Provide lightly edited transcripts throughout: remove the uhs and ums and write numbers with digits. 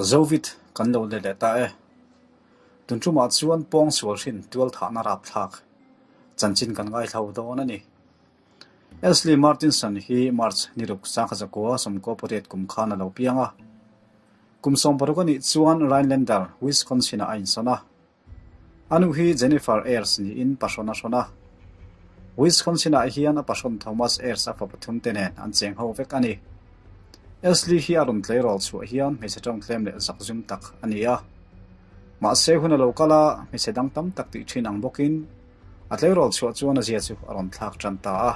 Zovit kan lo let leh ta e. Tun tumah chuan pawng sual hrin tual thahna rapthlak chanchin kan ngaithlo dawn a ni. Ashley Martinson hi March ni ruk sangkhat zakua sawmkaw pariat kum khan a lo piang a. Kum 60 a nih chuan Rhinelander, Wisconsin-ah a insawn a. A nu hi Jennifer Ayers niin pahrawn a hrawn a. Wisconsin-ah hian a pahrawn Thomas Ayers a fa pathum te nen an cheng ho vek a ni. Ashley hi a rawn tleirawl chhuah hian hmeichhe tawngtlem leh zakzum tak a ni a. Mahse hun a lo kal a, hmeichhe dang tam tak tih thin ang bawkin a tleirawl chhuah chuan a zia chu a rawn thlak tan ta a.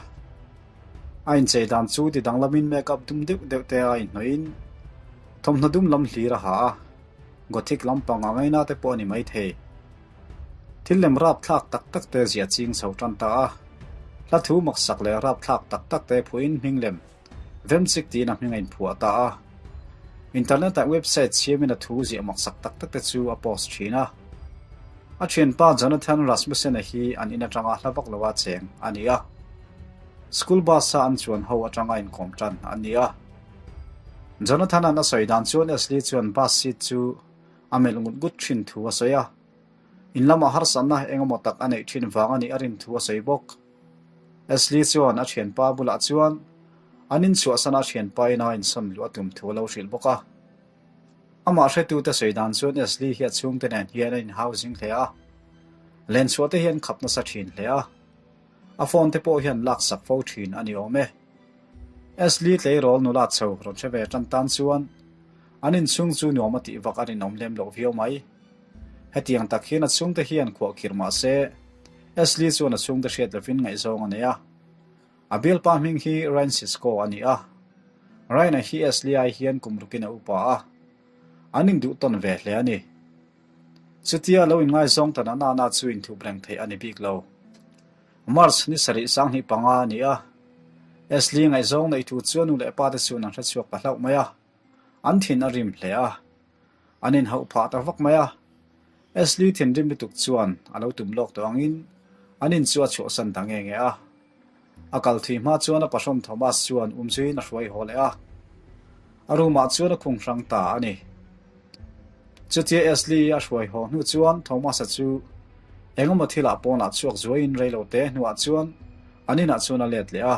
A inchei dan chu ti danglamin makeup dum deuh deuh te a inhnawhin thawmhnaw dum lam hlir a ha a. Gothic lampang a ngaina te pawh a ni maithei. Thil lem rapthlak tak tak te ziah ching chho tan ta a. Hla thu maksak leh rapthlak tak tak te phuahin hming lem Vemchik tiin a hming a inphuah ta a. Internet ah website siamin a thu ziah maksak tak tak te chu a post thin a. A thianpa Jonathan Rasmussen-a hi an in atanga hla vak loa cheng a ni a. School bus-a an chuan ho atanga inkawm tan a ni a. Jonathan-a'n a sawi dan chuan Ashley chuan bus seat chu a melh ngut ngut thin thu a sawi a. In lamah harsatna eng emaw tak a neih thin vang a nih a rin thu a sawi bawk. Ashley chuan a thianpa bulah chuan an inchhuahsan a thianpa ina insawn luh a tum thu a lo hrilh bawk a. Amah hretute sawi dan chuan Ashley hi a chhungte nen hian a inhau zing hle a. Lenchhuah te hian khap nasa thin hle a. A phone te pawh hian laksak fo thin a ni awm e. Ashley tleirawl nula chho rawn hre ve tan tan chuan an inchhung chu nuam a tih vak a rinawm lem loh viau mai. Hetiang tak hian a chhungte hian khuah khirh mah se, Ashley chuan a chhungte hriat lovin ngaihzawng a nei a. A bialpa hming hi Ryan Sisco a ni a. Ryan-a hi Ashley ai hian kum rukin a upa a. An induh tawn ve hle a ni. Chutia lo inngaizawng ta na na chu inthup reng theih a ni bik lo. March ni sarih 2005 a ni a, Ashley ngaihzawng neih thu chu a nu leh pa te chuan an hrechhuak ta hlauh mai a, an thin a rim hle a, an inhauh phah ta vak mai a. Ashley thinrim lutuk chuan a lo tum lawk tawh angin an in chu a chhuahsan ta nge nge a. A kal thui hma chuan a pahrawn Thomas chuan umzuiin a hruai haw leh a, a room ah chuan a khung hrang ta a ni. Chutia Ashley a hruai haw hnu chuan Thomas-a chu engemaw thilah pawnah chhuak zuaiin rei lo te hnuah chuan an inah chuan a let leh a.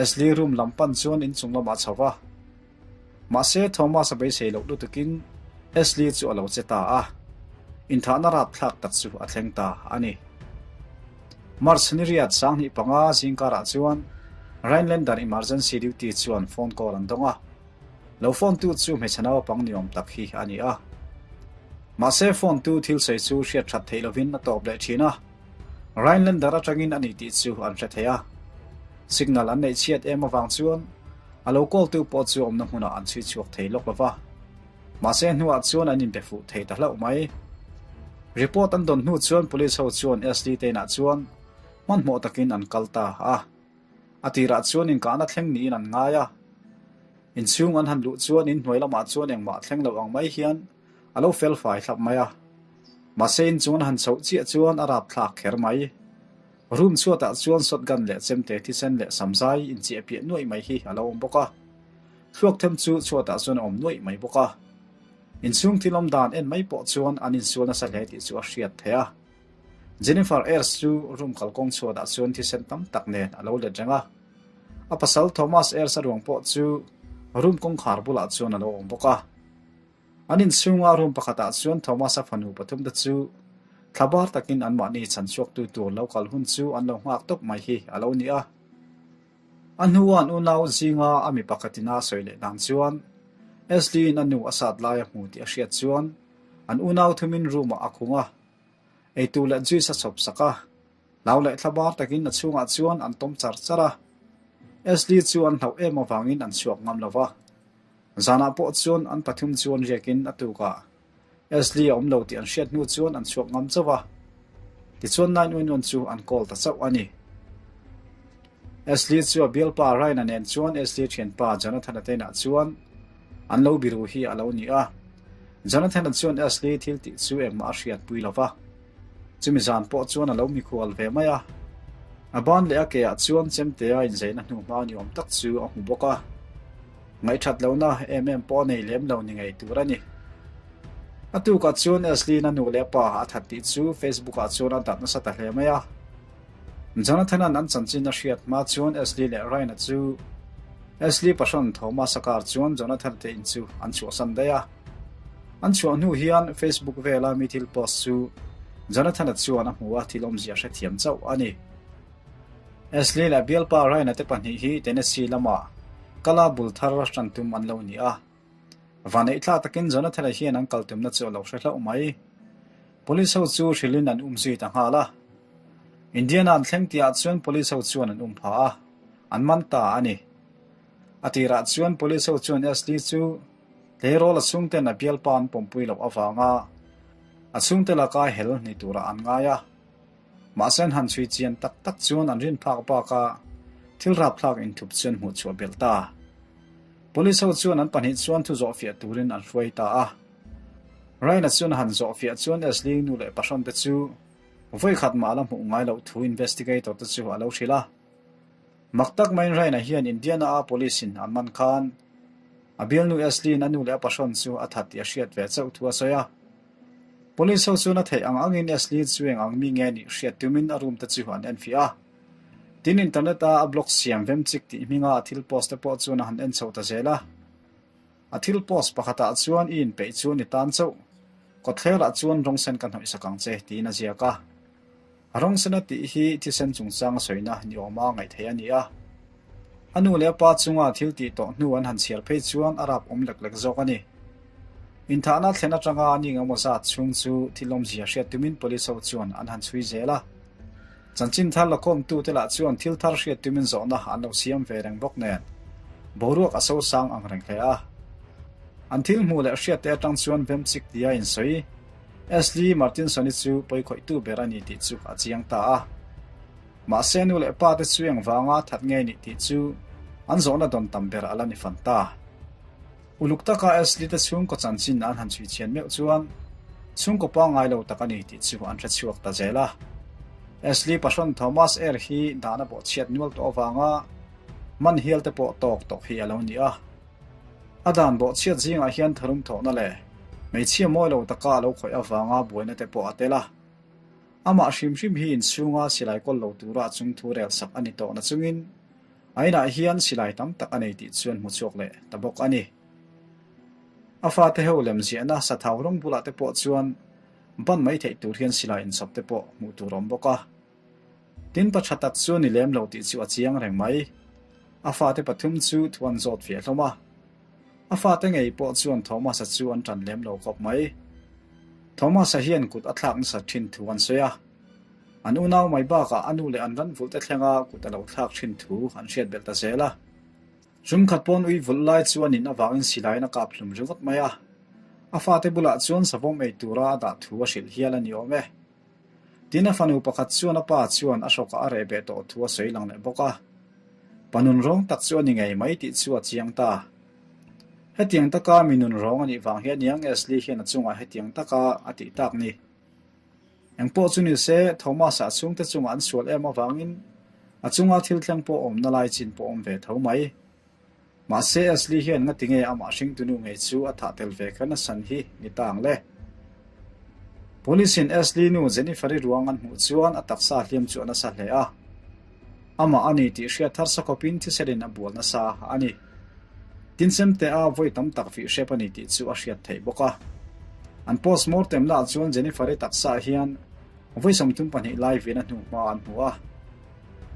Ashley room lam pan chuan inchung lamah a chho va. Mahse Thomas-a beisei loh lutukin Ashley chu a lo che ta a, inthahna rapthlak tak chu a thleng ta a ni. March ni riat 2005 zingkarah chuan Rhinelander Emergency Duty chuan phone call an dawng a. Lo phone tu chu hmeichhe naupang ni awm tak hi a ni a. Mahse phone tu thil sawi chu hriat that theih lovin a tawp leh thin a. Rhinelander atangin a ni tih chu an hre thei a. Signal an neih chhiat em avang chuan a lo call tu pawh chu awmna hmunah an chhui chhuak thei lawk lova. Mahse hnuah chuan an inbe fuh thei ta hlauh mai. Report an dawn hnu chuan police ho chuan SD te inah chuan hmanhmawh takin an kal ta a. A tirah chuan inkahna thleng niin an ngai a. Inchhung an han luh chuan inhnuai lamah chuan engmah thleng lo ang mai hian a lo fel fai thlap mai a. Mahse inchung an han chhoh chiah chuan a rapthlak kher mai. Room chhuatah chuan shotgun leh chemte thisen leh samzai inchiah piah nuaih mai hi a lo awm bawk a. Thluak them chu chhuatah chuan a awm nuaih mai bawk a. Inchhung thil awm dan en mai pawh chuan an insual nasa hle tih chu a hriat theih a. Jennifer Ayres chu room kalkawng chhuatah chuan thisen tam tak nen a lo let reng a. A pasal Thomas Ayres a ruang pawh chu room kawngkhar bulah chuan a lo awm bawk a. An inchhunga room pakhatah chuan Thomas-a fanu pathumte chu thlabar takin anmahni chhanchhuaktu tur lo kal hun chu an lo nghak tawp mai hi a lo ni a. A hnuah an unau zinga a mi pakhatin a sawi leh dan chuan Ashley-in a nu a sat lai a hmu tih a hriat chuan an unau thumin room-ah a khung a. Eitur leh juice a chhawp sak a, hlau leh thlabar takin a chhungah chuan an tawm char char a. Ashley chu an hlauh em avangin an chhuak ngam lo va. Zanah pawh chuan an pathum chuan riakin a tukah Ashley a awm lo tih an hriat hnu chuan an chhuak ngam chauh a. Tichuan 911 chu an call ta chauh a ni. Ashley chu a bialpa Ryan-a nen chuan Ashley thianpa Jonathan-a te inah chuan An lo biru hi a lo ni a. Jonathan-a chuan Ashley thil tih chu engmah a hriatpui lo va. Chumi zan pawh chuan a lo mikhual ve mai a. A ban leh a keah chuan chemtea inzeina hnuhma ni awm tak chu a hmu bawk a. Ngaihthat lohna em em pawh a nei lem lo ni ngei tur a ni. A tukah chuan Ashley-in a nu leh a pa a that tih chu Facebook-ah chuan a darh nasa ta hle mai a. Jonathan-a'n an chanchin a hriat hma chuan Ashley leh Ryan-a chu Ashley pahrawn Thomas-a car chuan Jonathan-a te in chu an chhuahsan daih a. An chhuah hnu hian Facebook vela mi thil post chu Jonathan-a chuan a hmu a, thil awmzia hrethiam chauh a ni. Ashley leh bialpa Ryan-a te pahnih hi Tennessee lama kala bul thar ṭan tum an lo ni a. Vaneih thlak takin Jonathan-a hian an kal tumna chu a lo hre hlauh mai. Police ho chu hrilhin an um zui ta nghal a. Indiana an thleng tihah chuan police ho chuan an um pha a, an man ta a ni. A tirah chuan police ho chuan Ashley chu tleirawl a chhungten a bialpa an pawmpui loh avanga a chhungte laka hel ni turah an ngai a. Mahse an han chhui chian tak tak chuan an rin phak baka thil rapthlak inthup chu an hmuh chhuah belh ta. Police ho chuan an pahnih chuan thu zawhfiah turin an hruai ta a. Ryan-a chuan a han zawhfiah chuan Ashley nu leh pahrawn te chu vawikhat mah a la hmuh ngai loh thu investigator te chu a lo hrilh a. Mak tak maiin Ryan-a hian Indiana-a police-in an man khan a bialnu Ashley-in a nu leh a pahrawn chu a that tih a hriat ve chauh thu a sawi a. Police ho chuan a theih ang angin Ashley chu eng ang mi nge nih hriat tumin a room te chu an enfiah a. Tin internet a a blog siam Vemchik tih hminga a thil post te pawh chuan a han en chho ta zel a. A thil post pakhatah chuan i inpeih chu ni tan chauh. Kawtthlerah chuan rawng sen ka hnawih sak ang che tiin a ziak a. A rawng sen a tih hi thisen chungchang a sawina ni awma ngaih theih a ni a. A nu leh a pa chunga thil tih tawh hnu an han chhiar phei chuan a rap awm lek lek zawk a ni. Inthahna thlen atanga a ni engemaw zat chhung chu thil awmzia hriat tumin police ho chuan an han chhui zel a. Chanchin thar lakhawmtute lah chuan thil thar hriat tumin zawhna an lo siam ve reng bawk nen, boruak a sosang ang reng hle a. An thil hmuh leh hriatte atang chuan Vemchik tia insawi Ashley Martinson-i chu pawikhawihtu ber a ni tih chu a chiang ta a. Mahse nu leh pa te chu engvanga that ngei nih tih chu an zawhna dawn tam ber a la ni fan ta. Uluk taka Ashley te chhungkaw chanchin an han chhui chhian meuh chuan chhungkaw pangngai lo tak a ni tih chu an hre chhuak ta zel a. Ashley pahrawn Thomas Eyre hi dan a bawhchhiat nual tawh avanga man hial te pawh tawk tawh hi a lo ni a. A dan bawhchhiat zingah hian tharum thawhna leh hmeichhia mawi lo taka a lo khawih avanga buaina te pawh a tel a. Amah hrim hrim hi inchhunga silai kawl lo tura a chung thu rel sak a ni tawh na chungin A inah hian silai tam tak a nei tih chuan hmu chhuak leh ta bawk a ni. A fate ho lem ziahna sathau rawng bulah te pawh chuan ban mai theih tur hian silai inchhawp te pawh hmuh tur a awm bawk a. Tin pa tha tak chu a ni lem lo tih chu a chiang reng mai. A fate pathum chu thu an zawt fiah hlawm a. A fate ngei pawh chuan Thomas-a chu an tan lem lo khawp mai. Thomas-a hian kut a thlak nasat thin thu an sawi a. An unau mai bakah a nu leh an ran vulh te thlenga kut a lo thlak thin thu an hriat belh ta zel a. Zumkhat pawn ui vulh lai chu a nin avangin silaiin a kap hlum ringawt mai a. A fate bulah chuan savawm ei tura a dah thu a hrilh hial a ni awm e. Tin a fanu pakhat chuan a pa chuan a hrawkah a reh beh tawh thu a sawi lang leh bawk a. Pa nun rawng tak chu a ni ngei mai tih chu a chiang ta. Hetiang taka mi nun rawng a nih vang hian Young Ashley hian a chungah hetiang taka a tih tak ni. Engpawh chu ni se, Thomas-a chhungte chungah an sual em avangin a chunga thil thleng pawh awmna lai chin pawh awm ve tho mai. Mahse, Ashley hian ngati nge amah hringtunu ngei chu a thah tel ve kha nasan hi ni ta ang le. Police-in Ashley nu Jennifer-i ruang an hmuh chuan a taksa hliam chu a nasa hle a. Amah a ni tih hriat harsa khawpin thiselin a bual nasa a ni. Tinchemte a vawi tam tak vih hrep a ni tih chu a hriat theih bawk a. An post mortem lah chuan Jennifer-i taksa hian vawi 32 lai vin a hnu hma an hmu a.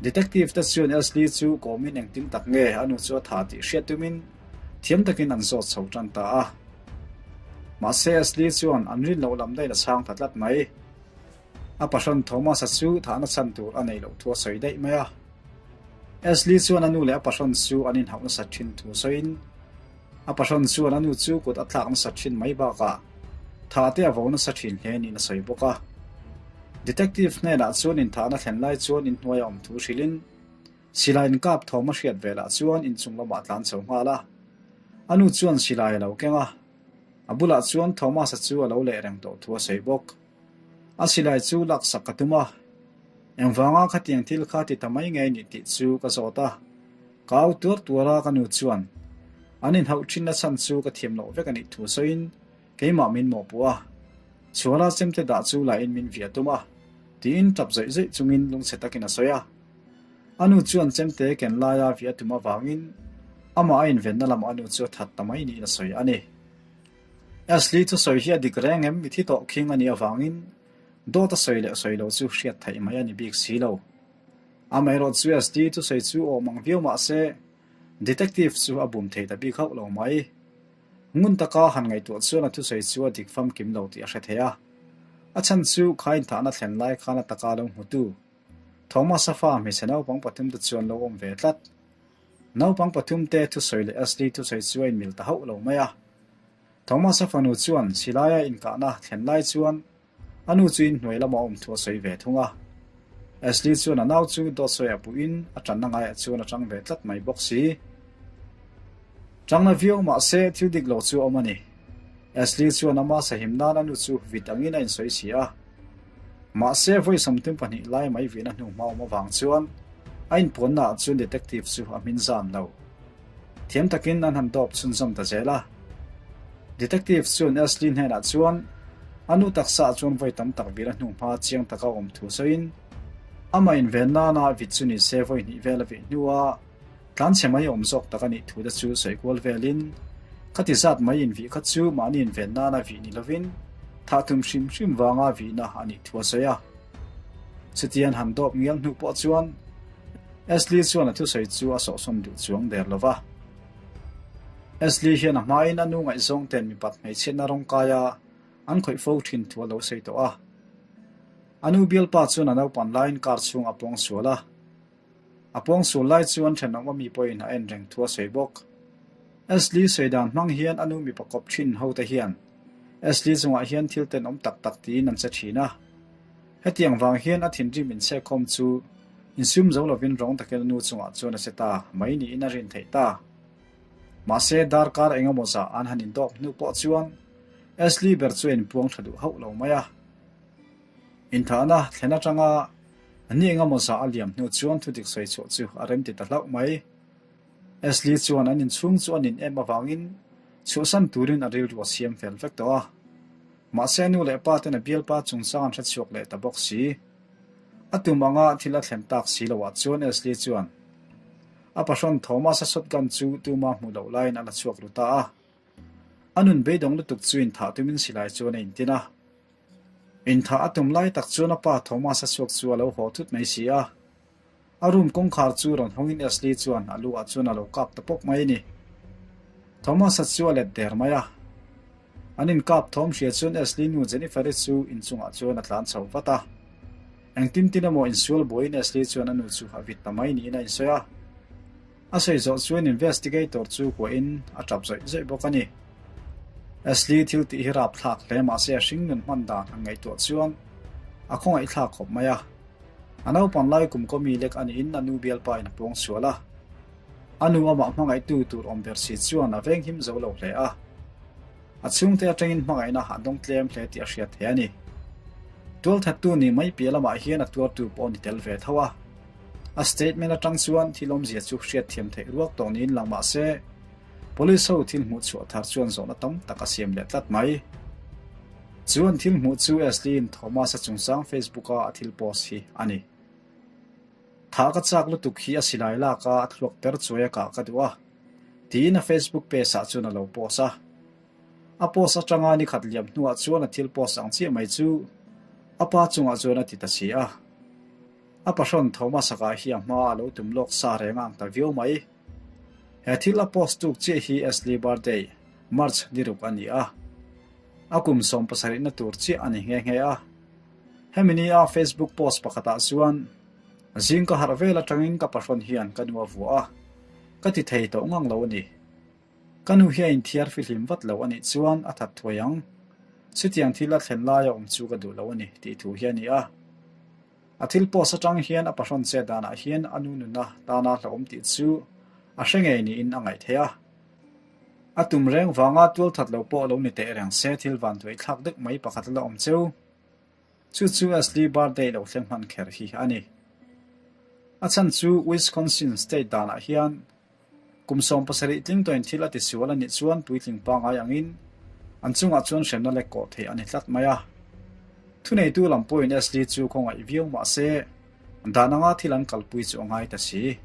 Detective te chuan Ashley chu kawmin engtin tak nge a nu chu a tha tih hriat tumin thiam takin an zawt chho tan ta a. Mahse Ashley chuan an rin loh lam daih a chhang ta tlat mai. A pahrawn Thomas-a chu thahna chhan tur a neih loh thu a sawi daih mai a. Ashley chuan a nu leh a pahrawn chu an inhauh nasat thin thu sawiin, a pahrawn chuan a nu chu kut a thlak nasat thin mai bakah thah te a vo nasa thin hle niin a sawi bawk a. Detective hnenah chuan inthahna thlen lai chuan inhnuai a awm thu hrilhin, silai inkap thawm a hriat velah chuan inchung lamah a tlan chho nghal a. A nu chuan silai a lo keng a, a bulah chuan Thomas-a chu a lo leh reng tawh thu a sawi bawk. A silai chu laksak ka tum a, engvanga khatiang thil kha ti ta mai nge ni tih chu ka zawt a. Ka au tuar tuar a ka nu chuan an inhauh thinna chhan chu ka thiam loh vek a nih thu sawiin. Keimah min mawhpuh a, chhuara chemte dah chu lain min via tum a, tiin tap zawih zawih chungin lungchhe takin a sawi a. A nu chuan chemte ken laia via tum avangin amah a invenna lamah a nu chu a that ta mai niin a sawi a ni. Ashley thusawi hi a dik reng em? Mithi tawh khing a nih avangin dawt a sawi leh sawi lo chu hriat theih mai a ni bik si lo. Amaherawh chu Ashley thusawi chu awm ang viau mah se detective chu a bum thei ta bik hauh lo mai. Ngun taka han ngaihtuah chuan a thusawi chu a dik famkim lo tih a hre thei a. A chhan chu kha inthahna thlen lai khan a taka lo hmutu Thomas a fa hmeichhe naupang pathumte chu an lo awm ve tlat. Naupang pathumte thusawi leh Ashley thusawi chu a inmil ta hauh lo mai a. Thomas a fanu chuan silaia inkahna thlen lai chuan A nu chu inhnuai lamah a awm thu a sawi ve thung a. Ashley chuan a nau chu dawt sawi a puhin a tanna ngaiah chuan a tang ve tlat mai bawk si. Tangna viau mah se thil dik lo chu a awm a ni. Ashley chuan ama sahim nan a nu chu vit angin a insawi si a. Mahse vawi 32 lai mai vihna hnu hma awm avang chuan a inpuanna ah chuan detective chu a hmin zan lo. Thiam takin an han dawp chhunzawm ta zel a. Detective chuan Ashley hnenah chuan a nu taksa ah chuan vawi tam tak vir a hnu hma chiang taka awm thu sawiin amah inven nana vit chu ni se vawi hnih vel a vih hnua tlanchhe mai awm zawk tak a nih thu te chu sawi kual velin khati zat mai invih kha chu mahni inven nana vih ni lovin thah tum hrim hrim vanga vihna a nih thu a sawi a. Chutian han dawp ngial hnu pawh chuan Ashley chuan a thusawi chu a sawhsawn duh chuang der lo va. Ashley hian a hmain a nu ngaihzawng ten mipat hmeichhiatna rawng kaia an khawih fo thin thu a lo sawi tawh a. A nu bialpa chuan a naupan laiin car chhung a pawng sual a. A pawng sual lai chuan thenawm a mi pawhin a en reng thu a sawi bawk. Ashley sawi dan hmang hian a nu mipa kawp thin ho te hian Ashley chungah hian thil tenawm tak tak tiin an che thin a. Hetiang vang hian a thinrim inchhekkhawm chu insum zo lovin rawng takin a nu chungah chuan a che ta mai niin a rin theih ta. Mahse, darkar engemaw zah an han indawp hnu pawh chuan Ashley ber chu a inpuang tha duh hauh lo mai a. Inthahna thlen atanga ni engemaw zah a liam hnu chuan thudik sawi chhuah chu a rem ti ta hlauh mai. Ashley chuan an inchhung chu a nin em avangin chhuahsan turin a rilru a siam fel vek tawh a. Mahse nu leh pa ten a bialpa chungchang an hrechhuak leh ta bawk si. A tum anga thil a thlen tak si loh ah chuan Ashley chuan a pahrawn Thomas-a shotgun chu tuma hmuh loh laiin a la chhuak ru ta a. A nun beidawng lutuk chu inthah tumin silai chuan a intin a. Inthah a tum lai tak chuan a pa Thomas-a chhuak chu a lo haw thut mai si a. A room kawngkhar chu rawn hawngin Ashley chuan a lu ah chuan a lo kap ta pawp mai a ni. Thomas-a chu a let der mai a. An inkap thawm hria chuan Ashley nu Jennifer-i chu inchungah chuan a tlan chho vat a. Engtin tin emaw insual buaiin Ashley chuan a nu chu a vit ta mai niin a insawi a. A sawi zawh chuan investigator chu kuahin a tap zawih zawih bawk a ni. Ashley thil tih hi rapthlak hle mahse a hring nun hman dan han ngaihtuah chuan a khawngaihthlak khawp mai a. A naupang lai kum kaw mi lek a niin a nu bialpa in a pawng sual a. A nu amah hmangaihtu tur awm ber si chuan a venghim zo lo hle a. A chhungte atangin hmangaihna a dawng tlem hle tih a hriat thei a ni. Tualthattu ni mai piah lamah hian a tuartu pawh a ni tel ve tho a. A statement atang chuan thil awmzia chu hriatthiam theih ruak tawh niin lang mah se, Police ho thil hmuh chhuah thar chuan zawhna tam tak a siam leh tlat mai. Chu an thil hmuh chu Ashley-in Thomas-a chungchang Facebook-a a thil post hi a ni. Thah ka chak lutuk hi a silai lak a, a thluak per chuai a kah ka duh a, tiin a Facebook page-ah chuan a lo post a. A post atanga ni khat liam hnuah chuan a thil post ang chiah mai chu a pa chungah chuan a ti ta si a. A pahrawn Thomas-a kah hi a hma a lo tum lawk sa reng a ang ta viau mai. He thil a post tuk chiah hi Ashley birthday, March ni ruk a ni a. A kum 70 na tur chiah a ni nghe nghe a. Hemi ni a Facebook post pakhatah chuan, Zing ka harh vel atangin ka pahrawn hian ka nu a vuah a, ka ti thei tawh ngang lo a ni. Ka nu hi a inthiar fihlim vat lo a nih chuan a that thuai ang. Chutiang thil a thlen laia awm chu ka duh lo a ni tih thu hi a ni a. A thil post atang hian a pahrawn chet danah hian a nu nuna tana hlauhawm tih chu a hre ngei niin a ngaih theih a. A tum reng vanga tualthat lo pawh lo ni teh reng se thil vanduai thlak deuh mai pakhat la awm cheu. Chu chu Ashley birthday lo thleng hman kher hi a ni. A chhan chu Wisconsin state danah hian kum 70 tling tawhin thil a tisual a nih chuan puitling pangngai angin. An chungah chuan hremna lek kawh theih a ni tlat mai a. Thuneitu lam pawhin Ashley chu khawngaih viau mah se, dan anga thil an kalpui chu a ngai ta si.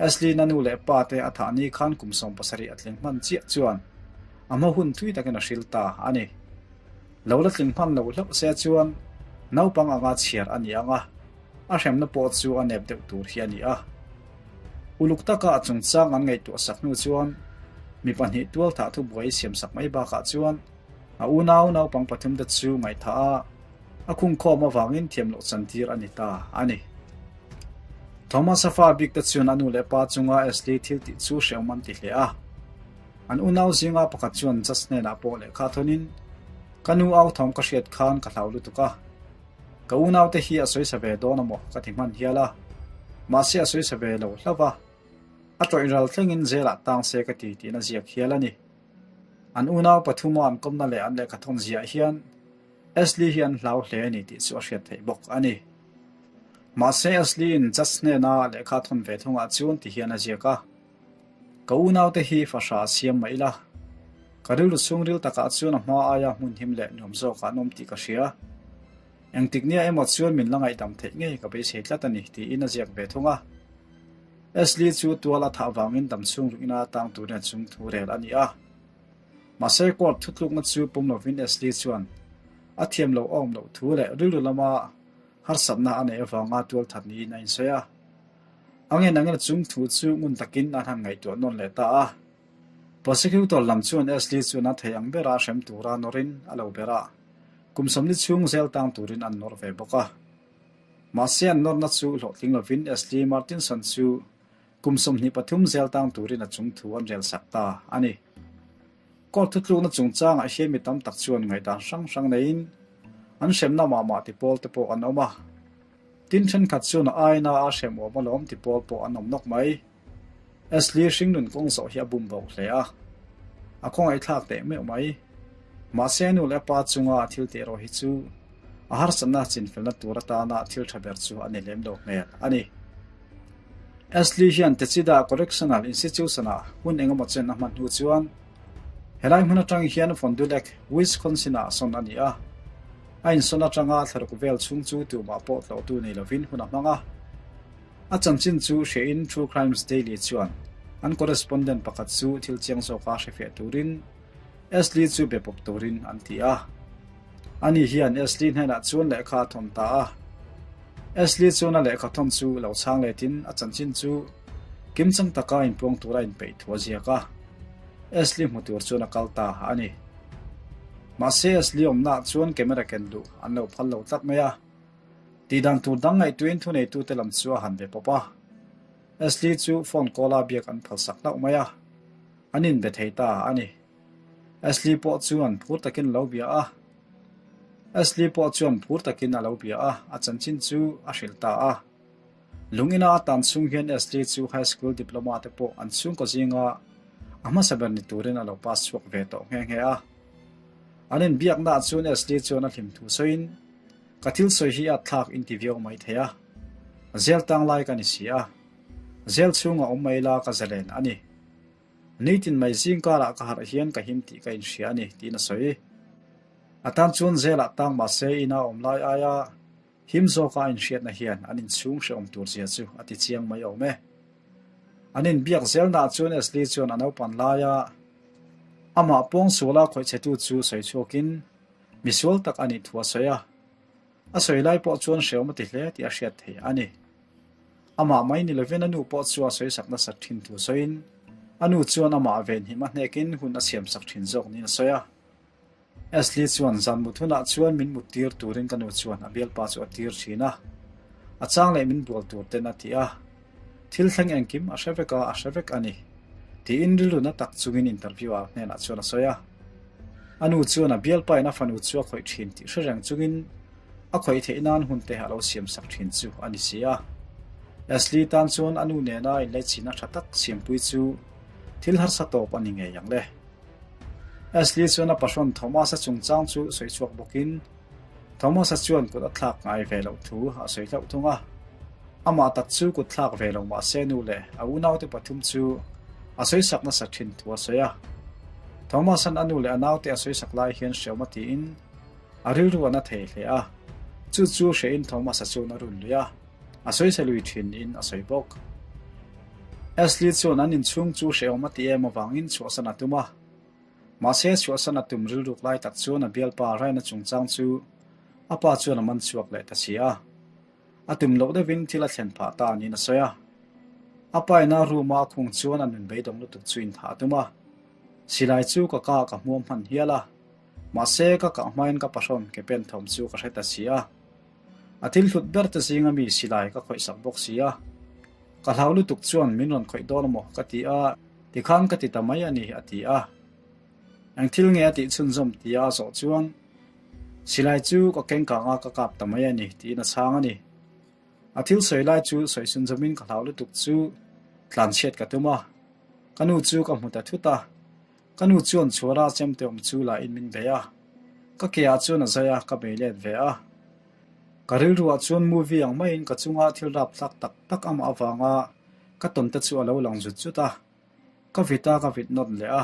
Ashley-na nu leh pa te a thah ni khan kum 70 a tling hman chiah chuan a hma hun thui takin a hril ta a ni. Lo la tling hman lo hlauh se chuan naupang anga chhiar a ni ang a, a hremna pawh chu a nep deuh tur hi a ni a. Uluk taka a chungchang an ngaihtuah sak hnu chuan mi pahnih tualthah thubuai siamsak mai bakah chuan a unau naupang pathumte chu ngaihthah a, a khungkhawm avangin thiam loh chantir a ni ta a ni. Thomas-a fa bik te chuan a nu leh pa chunga Ashley thil tih chu hrehawm an ti hle a. An unau zinga pakhat chuan judge hnenah pawh lehkha thawnin, Ka nu au thawm ka hriat khan ka hlau lutuk a. Ka unaute hi a sawisa ve dawn a maw ka ti hman hial a. Mahse a sawisa ve lo hlauh va. A tawih ral thlengin zelah tang se ka ti tiin a ziak hial a ni. An unau pathuma an kawmna leh an lehkha thawn ziah hian Ashley hi an hlau hle a ni tih chu a hriat theih bawk a ni. Mahse Ashley-in judge hnena lehkha thawn ve thungah chuan ti hian a ziak a. Ka unaute hi fahra a siam mah ila, ka rilru chhungril takah chuan a hma aia hmun him leh nuam zawkah an awm tih ka hria. Engtik nia emaw chuan min la ngaihdam theih ngei ka beisei tlat a ni, tiin a ziak ve thung a. Ashley chu tual a thah vangin dam chhung ruk ina tang turin a chung thu rel a ni a. Mahse court thutlukna chu pawm lovin Ashley chuan a thiam lo awm loh thu leh rilru lama harsatna a neih avanga tual that niin a insawi a. A ngen angin a chung thu chu ngun takin an han ngaihtuah nawn leh ta a. Prosecutor lam chuan Ashley chuan a thei ang bera hrem tura nawrin a lo ber a, kum 40 chhung zel tang turin an nawr ve bawk a. Mahse an nawrna chu hlawhtling lovin Ashley Martinson chu kum 23 zel tang turin a chung thu an rel sak ta a ni. Court thutlukna chungchangah hian mi tam tak chuan ngaihdan hrang hrang neiin an hremna mah mah ti pawl te pawh an awm a. Tin thenkhat chuan a aina a hrem awm alawm ti pawl pawh an awm nawk mai. Ashley hringnun kawng zawh hi a bum bo hle a, a khawngaihthlak teh meuh mai. Mahse a nu leh a pa chunga a thil tih erawh hi chu a harsatna chinfelna tur atana thil tha ber chu a ni lem lo hmel a ni. Ashley hian Techida Correctional Institution-ah hun engemaw chen a hman hnu chuan helai hmun atang hian Fond du Lac, Wisconsin-ah sawn a ni a. A insawn atanga thlaruk vel chhung chu tumah pawh tlawhtu nei lovin hun a hmang a. A chanchin chu hriain True Crimes Daily chuan an correspondent pakhat chu thil chiang zawka hrefiah turin Ashley chu be pawp turin an ti a. Ani hian Ashley hnenah chuan lehkha a thawn ta a. Ashley chuan a lehkha thawn chu lo chhang letin a chanchin chu kimchang taka inpuang tura inpeih thu a ziak a. Ashley hmu tur chuan a kal ta a ni. Mahse Ashley awmnaah chuan camera ken luh an lo phal lo tlat mai a. Tihdan tur dang ngaihtuahin thuneitute lam chu a han be pawp a. Ashley chu phone call-a biak an phalsak hlauh mai a, an inbe thei ta a ni. Ashley pawh chuan phur takin a lo bia a. Ashley pawh chuan phur takin a lo bia a, a chanchin chu a hrilh ta a. Lungina a tan chhung hian Ashley chu high school diploma te pawh an chhungkaw zinga a hmasa ber ni turin a lo pass chhuak ve tawh nghe nghe a. An inbiaknaah chuan Ashley chuan a hlim thu sawiin, Ka thil sawi hi a thlak inti viau mai thei a, zel tang lai ka ni si a, zel chhunga awm mai la ka zalen a ni. Nitin mai zing karah ka harh hian ka him tih ka inhria a ni, tiin a sawi. A tan chuan zelah tang mah se ina awm lai aia him zawka a inhriatna hian an inchhung hrehawm tur zia chu a ti chiang mai awm e. An inbiak zelnaah chuan Ashley chuan a naupan laia amah pawngsuala khawihchhetu chu sawi chhuakin, Misual tak a nih thu a sawi a, a sawi lai pawh chuan hrehawm a ti hle tih a hriat theih a ni. Amah mai ni lovin a nu pawh chu a sawisak nasat thin thu sawiin a nu chuan amah venhim a hnekin hun a siamsak thin zawk niin a sawi a. Ashley chuan zan mut hunah chuan min mut tir turin ka nu chuan a bialpa chu a tir thin a, a chang leh min bual tur ten a ti a. Thil thleng engkim a hre vek a, a hre vek a ni, tiin rilru na tak chungin interview-a hnenah chuan a sawi a. A nu chuan a bialpain a fanu chu a khawih thin tih hre reng chungin a khawih theih nan hun te a lo siamsak thin chu a ni si a. Ashley tan chuan a nu nena inlaichinna tha tak siampui chu thil harsa tawp a ni ngei ang le. Ashley chuan a pahrawn Thomas-a chungchang chu sawi chhuak bawkin Thomas-a chuan kut a thlak ngai ve loh thu a sawi hlauh thung a. Amah tak chu kut thlak ve lo mah se nu leh a unaute pathum chu a sawisak nasa thin thu a sawi a. Thomas-a'n a nu leh a naute a sawisak lai hian hreawm a tiin a rilru a na thei hle a, chu chu hrehin Thomas-a chuan a run lui a, a sawisa lui thin niin a sawi bawk. Ashley chuan an inchhung chu hrehawm a ti em avangin chhuahsan a tum a, mahse chhuahsan a tum rilruk lai tak chuan a bialpa Ryan-a chungchang chu a pa chuan a man chhuak leh ta si a. A tum loh deuhin thil a thlen phah ta niin a sawi a. A pa ina room-a a khung chuan a nun beidawng lutuk chu inthah a tum a. Silai chu ka kah ka hmuam hman hial a. Mahse, ka kah hmain ka pahrawn ke pen thawm chu ka hre ta si a. A thil hlut ber te zinga mi silai ka khawihsak bawk si a. Ka hlau lutuk chuan min rawn khawih dawn amaw ka ti a, tikhan ka ti ta mai a ni, a ti a. Eng thil nge a tih chhunzawm tia a zawh chuan, Silai chu ka keng kang a, ka kap ta mai a ni, tiin a chhang a ni. A thil sawi lai chu sawi chhunzawmin ka hlau lutuk chu tlanchhiat ka tum a, ka nu chu ka hmu ta thut a. Ka nu chuan chhuara chemte awm chu lahin min bei a, ka ke ah chuan a zai a, ka bei let ve a. Ka rilruah chuan movie ang maiin ka chunga thil rapthlak tak tak amah avanga ka tawn te chu a lo lang zut zut a. Ka vit a, ka vit nawt leh a.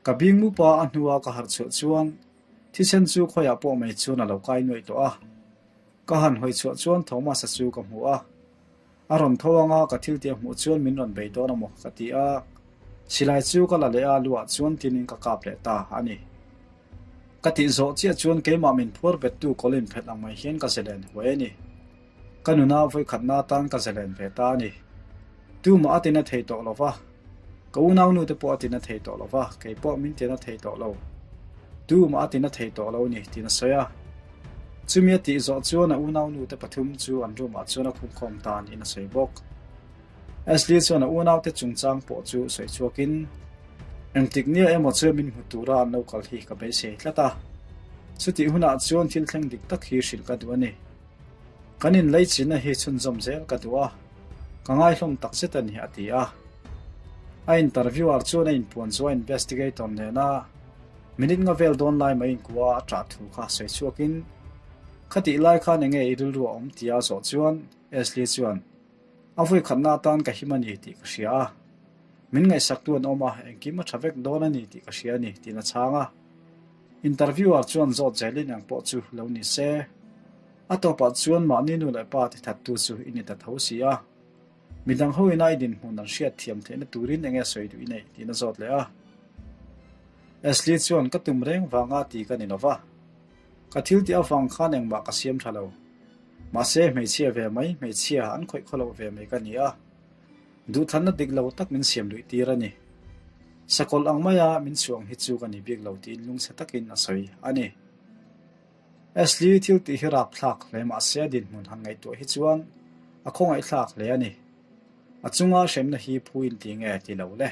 Ka bing mupa a hnua ka harh chhuah chuan thisen chu khawiah pawh mai chuan a lo kai nuaih tawh a. Ka han hawi chhuah chuan Thomas-a chu ka hmu a. A rawn tho anga ka thil tih a hmuh chuan min rawn bei dawn a maw ka ti a. Silai chu ka la leh a, luah chuan tinin ka kap leh ta a ni. Ka tih zawh chiah chuan keimah min phuar bettu kawl inphelh ang mai hian ka zelen huai a ni. Ka nuna vawikhatna atan ka zalen ve ta a ni. Tumah a tina thei tawh lo va, ka unaunu te pawh a tina thei tawh lo va, kei pawh min tina thei tawh lo. Tumah a tina thei tawh lo ni, tiin a sawi a. Chumi a tih zawh chuan a unaunu te pathum chu an room ah chuan a khumkhawm ta niin a sawi bawk. Ashley chuan a unaute chungchang pawh chu sawi chhuakin, Engtik nia emaw chu min hmu tura an lo kal hi ka beisei tlat a. Chutih hunah chuan thil thleng dik tak hi hrilh ka duh a ni. Kan inleichina hi chhunzawm zel ka duh a, ka ngaihlawm tak zet a ni, a ti a. A interviewer chuan a inpuan chu a investigator nena minute nga vel dawn lai mai inkua a ṭah thu kha sawi chhuakin, Khatih lai khan enge i rilru a awm tia a zawh chuan Ashley chuan, A vawi khatna atan ka him a ni tih ka hria a. Min ngaihsaktu an awm a, engkim a ṭha vek dawn a ni tih ka hria a ni, tiin a chhang a. Interviewer chuan zawt zelin eng pawh chu lo ni se. A tawpah chuan mahni nu leh pa ti thattu chu i ni ta tho si a. Midang ho ina i dinhmun an hriat thiam theihna turin enge sawi duh i neih tiin a zawt leh a. Ashley chuan ka tum reng vanga ti ka ni lo va. Ka thil tih avang khan engmah ka siam tha lo. Mahse hmeichhia ve mai hmeichhia an khawih khaw loh ve mai ka ni a. Duhthlanna dik lo tak min siam luih tir a ni. Sakawlh ang maia min chhuang hi chu ka ni bik lo tiin lungchhe takin a sawi a ni. Ashley thil tih hi rapthlak hle mahse a dinhmun han ngaihtuah hi chuan a khawngaihthlak hle a ni. A chunga hremna hi phu in ti nge ti lo le.